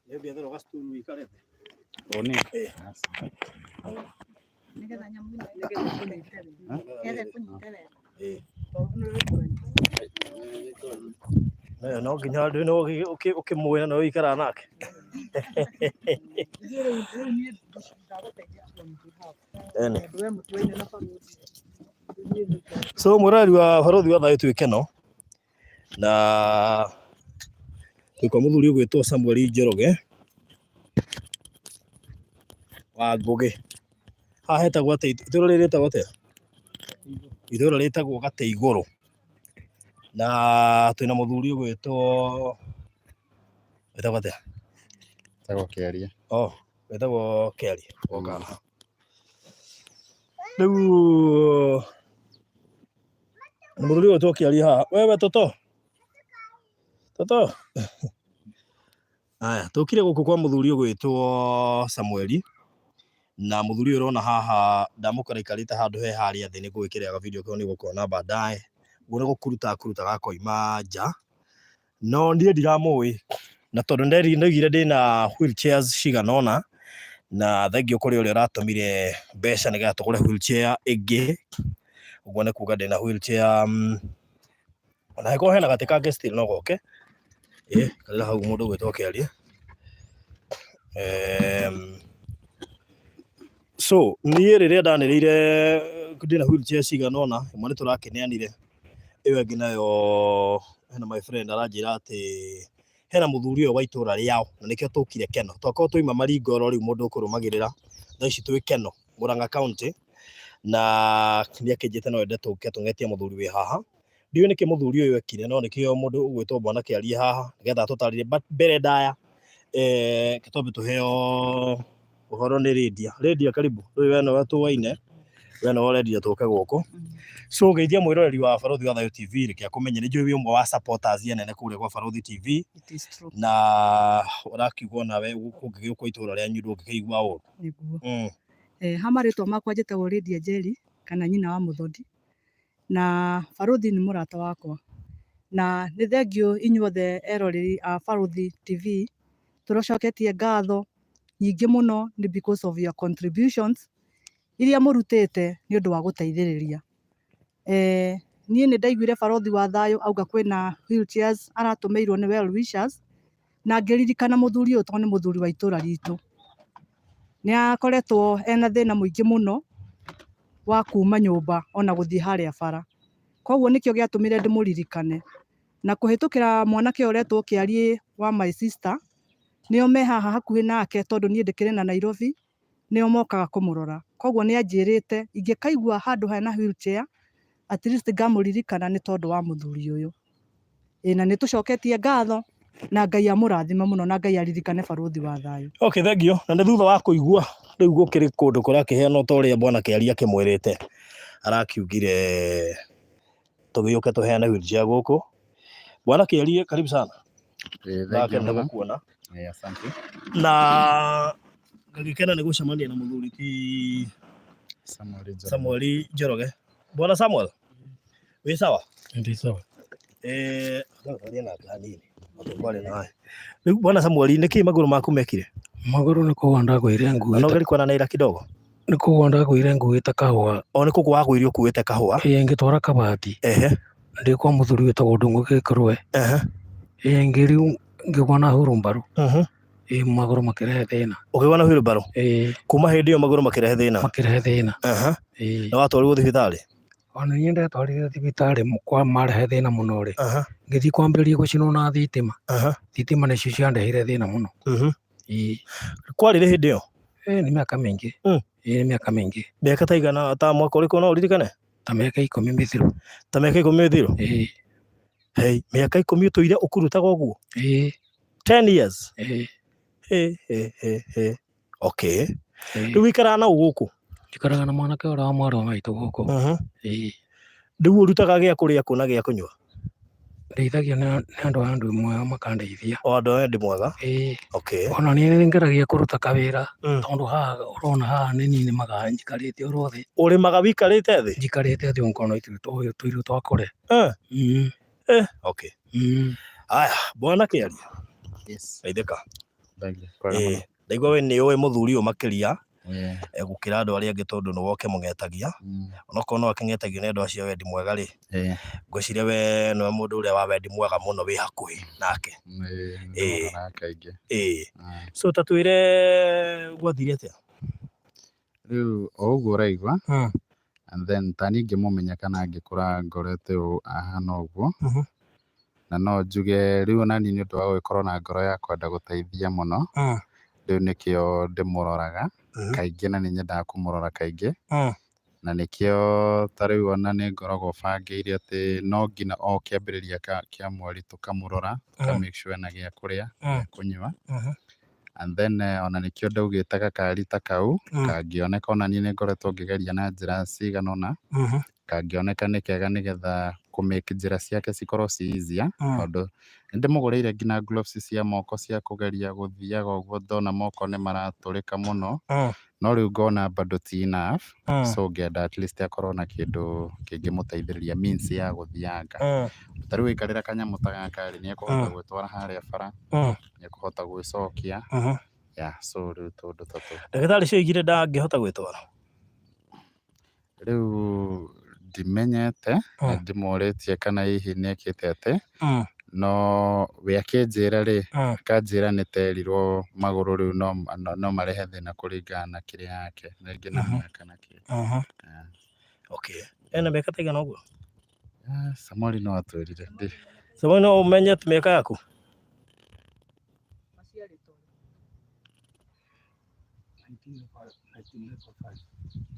Nĩ gacukuru wikare thĩ. One. Nĩgetha nyamũ ĩno nĩgetha ĩkũnyite wega. Nĩgetha ĩkũnyite wega. Ĩĩ. Tondũ nĩ ũrĩkũrema. No no nginya andũ no ũkĩmũĩ na no ũikaraga nake. Ithuĩ rĩu rĩu niĩ ndagũteithia on behalf. Ene. Tondũ we mũtuaine na barũthi. Niĩ nĩ So mũrori wa barũthi wa thayũ twĩ Keno na twĩ kwa mũthuri ũgwĩtwo Samuel Njoroge wa Ngũgĩ. Haha hetagwo atĩa? Itũra rĩrĩ rĩtagwo atĩa? Itũra rĩtagwo Gatĩ Igũrũ. Na twĩna mũthuri ũgwĩtwo wĩtagwo atĩa? Tagwo Kĩaria. Oh, wĩtagwo Kĩaria. Woka haha. Rĩu mũthuri ũyũ tũkĩaria haha, wewe toto toto, aya tũkire gũkũ kwa mũthuri ũgwĩtwo Samueli, na mũthuri ũyũ ũrona haha ndamũkora aikarĩte handũ he harĩa thĩ, nĩ ngũgĩkĩrĩra ga video kau nĩ ũgũkona baadaye, ũguo nĩ gũkuruta akurutaga akoima nja. No niĩ ndiramũĩ, na tondũ ndoigire ndĩna wheelchairs cigana ũna, na thengiũ kũrĩ ũrĩa ũratũmire mbeca nĩgetha tũgũre wheelchair ĩngĩ, ũguo nĩ kuga ndĩna wheelchair ona angĩkorwo hena gatĩ kangĩ still no goke, ĩ karĩra hau mũndũ ũgwĩtwo Kĩarie. So niĩ rĩrĩa ndanĩrĩire ndĩna wheelchair cigana ũna, ĩmwe nĩ tũrakĩneanire, ĩyo ĩngĩ nayo hena my friend aranjĩra atĩ hena mũthuri ũyũ wa itũra rĩao na nĩkĩo tũkire Keno. Tokorwo twauma Maringo oro rĩu mũndũ ũkũrũmagĩrĩra, thaa ici twĩ Keno, Murang'a County, na nĩ akĩnjĩte no ende tũke tũng'etie mũthuri wĩ haha. Ndiũĩ nĩkĩ mũthuri ũyũ ekire no nĩkĩo mũndũ ũgwĩtwo bwana Kĩarie haha nĩgetha atũtarĩrie. But mbere ndaya reke twambe tũheo ũhoro nĩ Lydia. Lydia karibu, rĩu we nĩwe tũwaine, we nĩwe ũrendire tũke gũkũ. So geithia mwĩroreri wa Barũthi wa Thayũ TV, reke akũmenye, nĩ njũĩ wĩ ũmwe wa supporters anene kũrĩa gwa Barũthi TV. It is true. Na ũrakiuga onawe kũngĩgĩũkwo itũra rĩanyu ndũngĩkĩigua ũru. Nĩguo. Ha marĩtwa makwa njĩtagwo Lydia Njeri kana nyina wa Mũthoni. Na Barũthi nĩ mũrata wakwa. Na nĩ thengiũ inyuothe eroreri a Barũthi TV, tũcoketie ngatho nyingĩ mũno nĩ because of your contributions iria mũrutĩte nĩ ũndũ wa gũteithĩrĩria. Niĩ nĩ ndaiguire Barũthi wa Thayũ auga kwĩna wheelchairs aratũmĩirwo nĩ well wishers, na ngĩririkana mũthuri ũyũ tondũ nĩ mũthuri wa itũra ritũ. Nĩ akoretwo ena thĩna mũingĩ mũno wa kuma nyũmba ona gũthiĩ harĩa bara. Koguo nĩkĩo gĩatũmire ndĩmũririkane. Na kũhĩtũkĩra mwanake ũyũ ũretwo Kĩariĩ wa my sister, nĩo me haha hakuhĩ nake tondũ niĩ ndĩkĩrĩ na Nairobi, nĩo mokaga kũmũrora. Koguo nĩ anjĩrĩte ingĩkaigua handũ hena wheelchair, at least ngamũririkana nĩ tondũ wa mũthuri ũyũ. Ĩĩ na nĩ tũcoketie ngatho na Ngai amũrathime mũno na Ngai aririkane barũthi wa thayũ. Okay, thank you. Na nĩ thutha wa kũigua rĩu gũkĩrĩ kũndũ kũrakĩheanwo ta ũrĩa bwana Kĩaria akĩmwĩrĩte, arakiugire tũgĩũke tũheane wheelchair gũkũ. Bwana Kĩaria, karibu sana. Thank you Ndakena mũno. gũkuona. Asante. Na ngagĩkena nĩ gũcemania na mũthuri ti Samuel Njoroge. Samuel Njoroge. Bwana Samuel, wĩ sawa? Ndi sawa. Twaria nake hanini. Twaria nawe. Rĩu Bwana Samuel, nĩkĩ magũrũ maku mekire? Magũrũ nĩ kũgwa ndagũire Na no nguĩte ngeri kuona naira kidogo. nĩ kũgwa ndagũire nguĩte kahũa. O nĩ kũgwa wagũire ũkuĩte kahũa. Ĩĩ ngĩtwara kabati. Ehe. Ndĩ kwa mũthuri wĩtagwo Ndung'u Gĩkũrwe. Ehe. Ĩĩ ngĩriu ngĩgwa na hurumbarũ. Ĩĩ magũrũ makĩrehe thĩna. Ũkĩgwa na hurumbarũ? Ĩĩ. Kuma hĩndĩ ĩyo magũrũ makĩrehe thĩna? Makĩrehe thĩna. Ehe. Ĩĩ. Na watwarirwo thibitarĩ? Ona niĩ ndetwarire thibitarĩ kwa marehe thĩna mũno rĩ, Aha. ngĩthiĩ kwambĩrĩria gũcinwo na thitima. Aha. Thitima nĩcio ciandeheire thĩna mũno. Ĩĩ. Kwarĩ rĩ hĩndĩ ĩyo? Ĩĩ nĩ mĩaka mĩingĩ. Ĩĩ nĩ mĩaka mĩingĩ. Mĩaka ta igana ta mwaka ũrĩkũ no ũririkane? Ta mĩaka 10 mĩthiru. Ta mĩaka 10 mĩthiru? Ĩĩ. Hey, mĩaka 10 ũtũire ũkurutaga ũguo? Ĩĩ. 10 years? Ĩĩ. Hey, hey, hey, hey. Okay. Ĩĩ. Rĩu wĩikaraga na ũ gũkũ? Njikaraga na mwanake ũrĩa wa mwarĩ wa maitũ gũkũ. Ĩĩ. Rĩu ũrutaga gĩa kũrĩa kũ na gĩa kũnyua? Ndeithagio nĩ andũ a ndũ mwega makandeithia. O andũ a ndĩ mwega? Ĩĩ. Okay. Ona niĩ nĩ ngeragia kũruta kawĩra tondũ haha ũrona haha nĩ niĩ nĩmaga njikarĩte oro thĩ. Ũrĩmaga wikarĩte thĩ? Njikarĩte thĩ ngona tũirio twa kũrĩa. Okay. Aya, bwana Kĩaria. Yes. Geithĩka. Thank you. Kwega mũno. Ĩĩ, ndaigua we nĩ ũĩ mũthuri ũyũ makĩria Ĩĩ. gũkĩra andũ arĩa angĩ tondũ nĩwe ũkĩmũng'etagia. Onokorwo no akĩng'etagio nĩ andũ acio a wendi mwega rĩ, ngwĩciria we nĩwe mũndũ ũrĩa wa wendi mwega mũno wĩ hakuhĩ nake. Ĩĩ, Ĩĩ. nĩndĩmũroraga kaingĩ. Ĩĩ. So ta twĩre gwathire atĩa? Rĩu o ũguo ũraigua, and then ta niĩ ngĩmũmenya kana ngĩkũra ngorete ũũ ahana ũguo, na no njuge rĩu ona niĩ nĩ ũndũ wa gũgĩkorwo na ngoro ya kwenda gũteithia mũno, rĩu nĩkĩo ndĩmũroraga kaingĩ na nĩ nyendaga kũmũrora kaingĩ, na nĩkĩo ta rĩu ona nĩ ngoragwo bangĩire atĩ no nginya o kĩambĩrĩria kĩa mweri tũkamũrora, tũka make sure ena gĩa kũrĩa, gĩa kũnyua, and then ona nĩkĩo ndaugĩte gakari ta kau kangĩoneka, ona niĩ nĩ ngoretwo ngĩgeria na njĩra cigana ũna, kangĩoneka nĩ kega nĩgetha kũ make njĩra ciake cikorwo ci easier, tondũ nĩ ndĩmũgũrĩire nginya gloves cia moko cia kũgeria gũthiaga ũguo ndona moko nĩ maratũrĩka mũno, no rĩu ngona bado ti enough, so ngenda at least akorwo na kĩndũ kĩngĩmũteithĩrĩria means ya gũthianga. Ta rĩu aikarĩra kanyamũ ta gaka rĩ, nĩ ekũhota gwĩtwara harĩa bara, nĩ ekũhota gwĩcokia, yeah, so rĩu tũndũ ta tũu. Ndagĩtarĩ cioigire ndangĩhota gwĩtwara? Rĩu ndimenyete, na ndimũrĩtie kana hihi nĩ ekĩte atĩ, no we akĩnjĩra rĩ, akanjĩra nĩ terirwo magũrũ rĩu no marehe thĩna kũringana na kĩrĩa yake, rĩngĩ na mĩaka na kĩ. Okay. Ena mĩaka ta ĩigana ũguo? Samuel no atwĩrire. Samuel no ũmenye mĩaka yaku?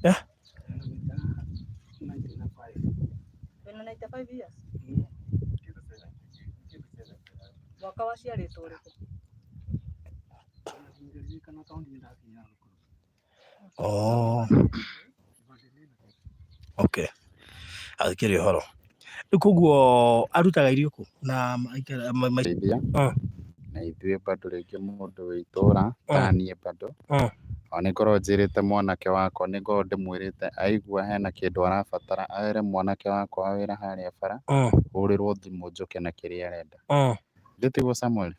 Eh? Wĩna 95 years? Mwaka waciarĩtwo ũrĩkũ? Oh. Okay. Athikĩrĩ ũhoro. Rĩu koguo arutaga irio kũ? Na Teithia. Na ithuĩ bado rĩngĩ mũndũ wĩ itũra ta niĩ bado, ona nĩ ngoragwo njĩrĩte mwanake wakwa, nĩ ngoragwo ndĩmwĩrĩte aigua hena kĩndũ arabatara ere mwanake wakwa wa wĩra harĩa bara, hũrĩrwo thimũ njũke na kĩrĩa arenda. Ithuĩ tiguo Samuel?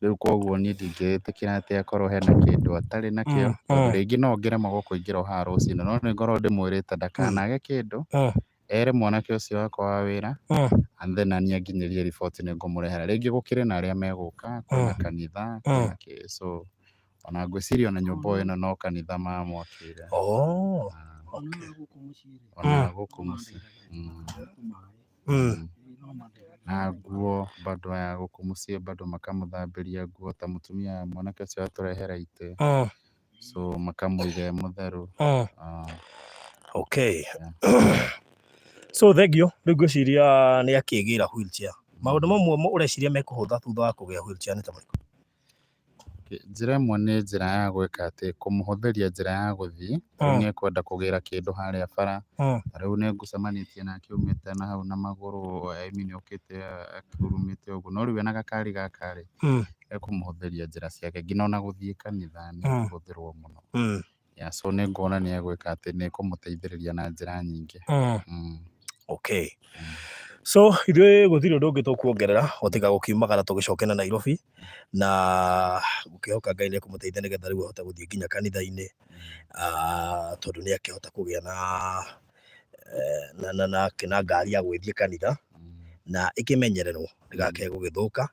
Rĩu koguo niĩ ndingĩtĩkĩra atĩ akorwo hena kĩndũ atarĩ nakĩo, tondũ rĩngĩ no ngĩremwo gũkũingĩra o haha rũcinĩ, no nĩ ngoragwo ndĩmwĩrĩte ndakanage kĩndũ, ere mwanake ũcio wakwa wa wĩra, and then naniĩ anginyĩrie riboti nĩ ngũmũrehera. Rĩngĩ gũkĩrĩ na arĩa megũka, kwĩna kanitha, kwĩna kĩ, so ona ngwĩciria ona nyũmba ĩno no kanitha mamwakĩire. Oh. Okay. Ona gũkũ mũciĩ. Na nguo bado aya gũkũ mũciĩ bado makamũthambĩria nguo ta mũtumia mwanake ũcio atũrehera itĩ, so makamũiga e mũtheru. Okay. So thank you. Rĩu ngwĩciria nĩ akĩgĩra wheelchair. Maũndũ mamwe ũreciria mekũhũtha thutha wa kũgĩa wheelchair nĩ ta marĩkũ? Njĩra ĩmwe nĩ njĩra ya gwĩka atĩ kũmũhũthĩria njĩra ya gũthiĩ, rĩu nĩ ekwenda kũgĩra kĩndũ harĩa bara, ta rĩu nĩ ngũcemanĩtie nake aumĩte na hau na magũrũ, I mean okĩte akurumĩte ũguo, no rĩu ena gakari gaka rĩ, ekũmũhũthĩria njĩra ciake nginya ona gũthiĩ kanitha nĩ ekũhũthĩrwo mũno. Yeah, so nĩ nguona nĩ egwĩka atĩ nĩ ekũmũteithĩrĩria na njĩra nyingĩ. Okay. So ithuĩ gũtirĩ ũndũ ũngĩ tũkuongerera gũtiga gũkiumagara tũgĩcoke na Nairobi na gũkĩhoka Ngai nĩ ekũmũteithia nĩgetha rĩu ahote gũthiĩ nginya kanitha-inĩ, tondũ nĩ akĩhota kũgĩa na ngari ya gũgĩthiĩ kanitha na ĩkĩmenyererwo ndĩgakĩage gũgĩthũka.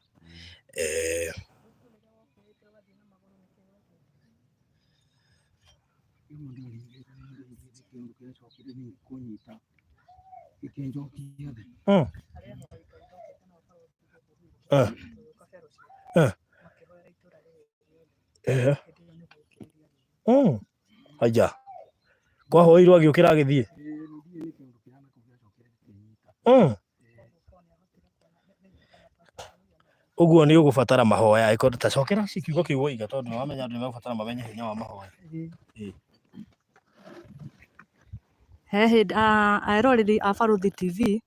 Aya. Kwahoirwo agĩũkĩra agĩthiĩ. Ũguo nĩ ũgũbatara mahoya ĩkorwo ta cokera kiugo kĩu woiga tondũ nĩ wamenya andũ nĩ megũbatara mamenye hinya wa mahoya. He hĩndĩ eroreri a Barũthi TV,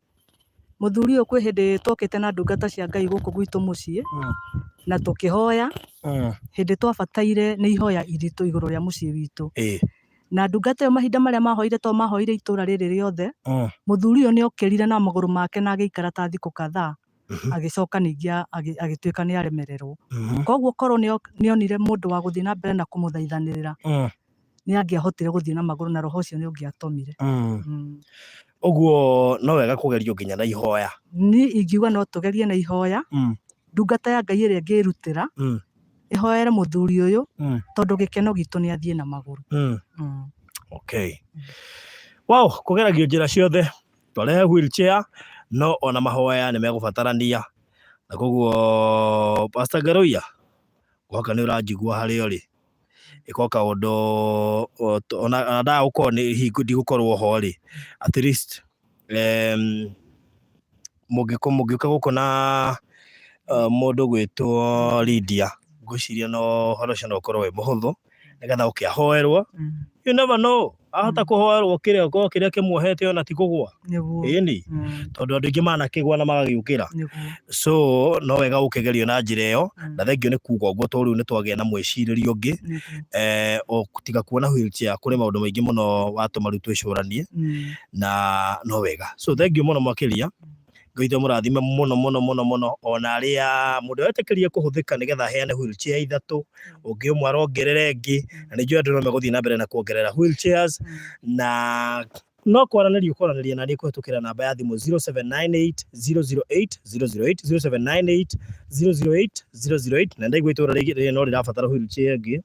mũthuri ũyũ kwĩ hĩndĩ twokĩte na ndungata cia Ngai gũkũ gwitũ mũciĩ na tũkĩhoya hĩndĩ twabataire nĩ ihoya iritũ igũrũ rĩa mũciĩ witũ. Na ndungata ĩyo mahinda marĩa mahoire to mahoire itũra rĩrĩ rĩothe, mũthuri ũyũ nĩ okĩrire na magũrũ make na agĩikara ta thikũ kadhaa. Agĩcoka ningĩ agĩtuĩka nĩ aremererwo. Koguo korwo nĩonire mũndũ wa gũthiĩ na mbere na kũmũthaithanĩrĩra, nĩ angĩahotire gũthiĩ na magũrũ na roho ũcio nĩ ũngĩatomire. Ũguo no wega kũgerio nginya na ihoya. Niĩ ingiuga no tũgerie na ihoya. Ndungata ya Ngai ĩrĩa ĩngĩrutĩra ĩhoere mũthuri ũyũ, tondũ gĩkeno gitũ nĩ athiĩ na magũrũ. Okay. Wow, kũgeragio njĩra ciothe, twarehe wheelchair, no ona mahoya nĩ megũbatarania, na koguo Pastor Ngaruiya, ngũhoka nĩ ũranjigua harĩa ũrĩ, ĩka o kaũndũ ona ndaga gũkorwo nĩ hingo ndigũkorwo ho rĩ, at least mũngĩũka gũkũ na mũndũ ũgwĩtwo Lydia, ngwĩciria no ũhoro ũcio no ũkorwo wĩ mũhũthũ, nĩgetha oke ahoerwo. You never know, ahota kũhoerwo kĩrĩa okorwo kĩrĩa kĩmuohete ona ti kũgũa. Ĩni, tondũ andũ aingĩ manakĩgũa na magagĩũkĩra. So no wega ũkĩgerio na njĩra ĩyo. Na thengio nĩ kuga ũguo, tondũ rĩu nĩ twagĩa na mwĩcirĩrie ũngĩ. O tiga kuona wheelchair, kũrĩ maũndũ maingĩ mũno watũma rĩu twĩcũranie, na no wega. So thengio mũno makĩria. Ngai witũ amũrathime mũno mũno mũno mũno, ona arĩa mũndũ wetĩkĩrie kũhũthĩka nĩgetha aheane wheelchair ithatũ, ũngĩ ũmwe arongerera ĩngĩ, na nĩ njũĩ andũ no megũthiĩ na mbere na kuongerera wheelchairs, na no kwaranĩria ũkwaranĩria na niĩ kũhetũkĩra namba ya thimũ 0798 008 008, 0798 008 008. Na ndaigua itũra rĩngĩ no rĩrabatara wheelchair ĩngĩ,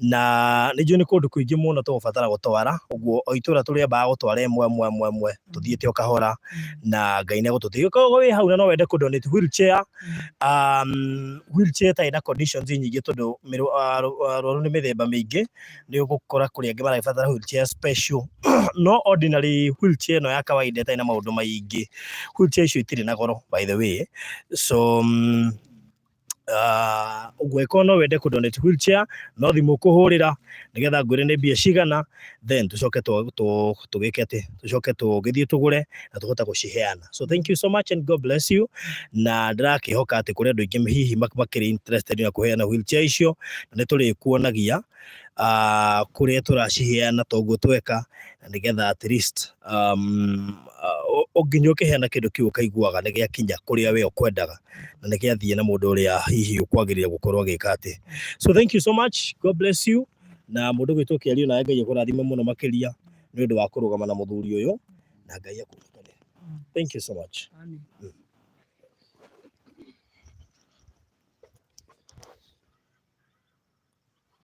na nĩ njũĩ nĩ kũndũ kũingĩ mũno tũgũbatara gũtwara, ũguo o itũra tũrĩambaga gũtwara ĩmwe ĩmwe ĩmwe ĩmwe, tũthiĩte o kahora, na Ngai nĩ egũtũteithia. Koguo wĩ hau na no wende kũ donate wheelchair, wheelchair ĩtarĩ na conditions nyingĩ, tondũ arwaru nĩ mĩthemba mĩingĩ, nĩ ũgũkora kũrĩ angĩ maragĩbatara wheelchair special, no ordinary wheelchair ĩno ya kawaida ĩtarĩ na maũndũ maingĩ, wheelchair icio itirĩ na goro, by the way. So ũguo ĩkorwo no wende kũ donate wheelchair, no thimũ kũhũrĩra nĩgetha ngwĩre nĩ mbia cigana, then tũcoke tũgĩke atĩ tũcoke tũgĩthiĩ tũgũre na tũhote gũciheana. So thank you so much and God bless you. Na ndĩrakĩhoka atĩ kũrĩ andũ aingĩ hihi makĩrĩ interested na kũheana wheelchair icio, na nĩ tũrĩkuonagia kũrĩa tũraciheana toguo tweka, na nĩgetha at least nginya ũkĩheana kĩndũ kĩu ũkaiguaga nĩ gĩakinya kũrĩa we ũkwendaga na nĩ gĩathiĩ na mũndũ ũrĩa hihi ũkwagĩrĩire gũkorwo agĩka atĩ. So thank you so much, God bless you. Na mũndũ gwĩtwo Kĩario, nawe Ngai akũrathime mũno makĩria nĩ ũndũ wa kũrũgama na mũthuri ũyũ, na Ngai akũrutane. Thank you so much. Amen.